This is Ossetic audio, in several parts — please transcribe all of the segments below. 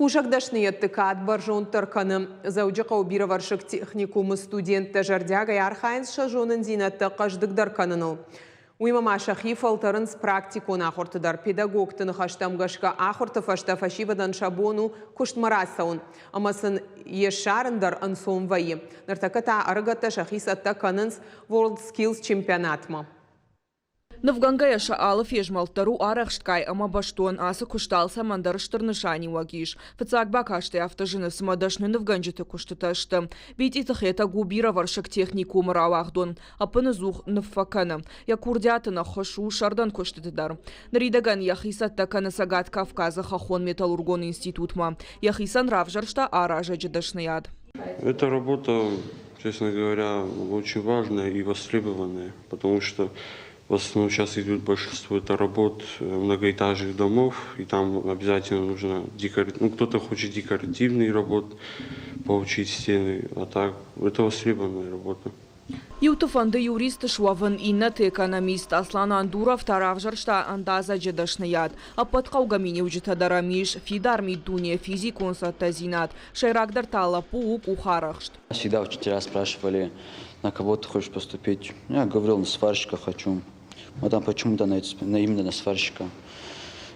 Кусӕг дӕсныйӕдты кад бӕрзонддӕр кӕны. Дзӕуджыхъӕуы бирӕвӕрсыг техникумы студенттӕ зӕрдиагӕй архайынц сӕ зонындзинӕдтӕ хъӕздыгдӕр кӕныныл. Уыимӕ ма сӕхи фӕлтӕрынц практикон ахуырты дӕр. Педагогты ныхӕстӕм гӕсгӕ ахуырты фӕстӕ фӕсивӕдӕн сӕ бон у куыстмӕ рацӕуын ӕмӕ сын йе ссарын дӕр ӕнцон вӕййы. Ныртӕккӕ та ӕрыгӕттӕ сӕхи цӕттӕ кӕнынц WorldSkills чемпионатмӕ. Нывгӕнгӕйӕ сӕ алы фезмӕлд дӕр у арӕхстгай ӕмӕ бӕстон. Ацы куыст алцӕмӕн дӕр стыр нысаниуӕг ис. Фыццаг бакастӕй афтӕ зыны, цыма дӕсны нывгӕнджыты куыстытӕ сты. Битъиты Хетӕг у бирӕвӕрсыг техникумы рауагъдон. Ӕппыныдзух ныв фӕкӕны. Йӕ курдиат ын ӕххуыс у сӕрдӕн куыстыты дӕр. Ныридӕгӕн йӕхи цӕттӕ кӕны Цӕгат Кавказы хӕххон-металлургон институтмӕ. Йӕхицӕн равзӕрста аразӕджы дӕсныйад. Эта работа, честно говоря, очень важная и востребованная, потому что в основном сейчас идут большинство это работ многоэтажных домов, и там обязательно нужно декор... ну, кто-то хочет декоративный работ получить стены, а так это востребованная работа. Иуты фӕнды юрист суӕвын, иннӕты экономист Аслан Андуров та равзӕрста ӕндадзӕджы дӕсныйад. Ӕппӕт хъӕугӕ миниуджытӕ дӕр ӕм ис, фидар миддуне, физикон цӕттӕдзинад, сӕйрагдӕр та лӕппу у къухарӕхст. Всегда учителя спрашивали, на кого ты хочешь поступить. Я говорил, на сварщика хочу. Но там почему-то на, именно на сварщика.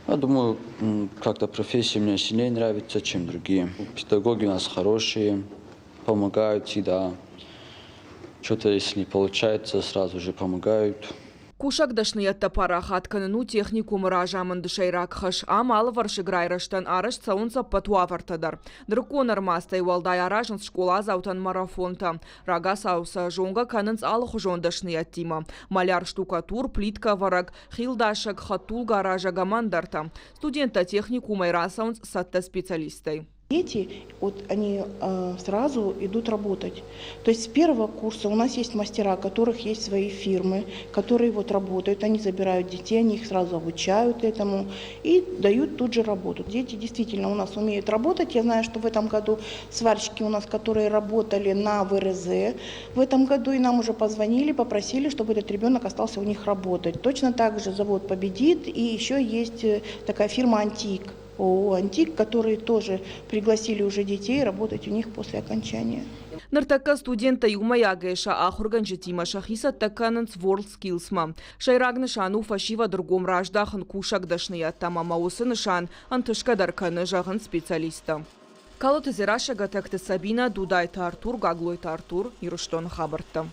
Я думаю, как-то профессия мне сильнее нравится, чем другие. Педагоги у нас хорошие, помогают всегда. Что-то, если не получается, сразу же помогают. Кусӕг дӕсныйӕдтӕ парахат кӕнын у техникумы разамынды сӕйраг хӕс. Ам алывӕрсыг райрӕзтӕн арӕзт цӕуынц ӕппӕт уавӕртӕ дӕр. Нырыккон ӕрмадзтӕй уӕлдай аразынц скъоладзаутӕн марафонтӕ. Рагацау сӕ зонгӕ кӕнынц алыхуызон дӕсныйӕдтимӕ. Маляр-штукатур, плиткӕвӕрӕг, хилдасӕг, хӕдтулгӕаразӕг ӕмӕ ӕндӕртӕ. Студенттӕ техникумӕй рацӕуынц цӕттӕ специалисттӕй. Дети, вот они сразу идут работать. То есть с первого курса у нас есть мастера, у которых есть свои фирмы, которые вот работают, они забирают детей, они их сразу обучают этому и дают тут же работу. Дети действительно у нас умеют работать. Я знаю, что в этом году сварщики у нас, которые работали на ВРЗ, в этом году и нам уже позвонили, попросили, чтобы этот ребенок остался у них работать. Точно так же завод «Победит» и еще есть такая фирма «Антик». ООО «Антик», которые тоже пригласили уже детей работать у них после окончания. Ныртӕккӕ студенттӕ иумӕйагӕй сӕ ахуыргӕнджытимӕ сӕхи цӕттӕ кӕнынц WorldSkills-мӕ. Сӕйраг нысан у фӕсивӕды ргом раздахын кусӕг дӕсныйӕдтӕм ӕмӕ уыцы нысан ӕнтысгӕ дӕр кӕны, зӕгъынц специалисттӕ. Калоты Дзерассӕ, Гӕтӕгты Сабинӕ, Дудайты Артур, Гаглойты Артур, Ирыстоны хабӕрттӕ.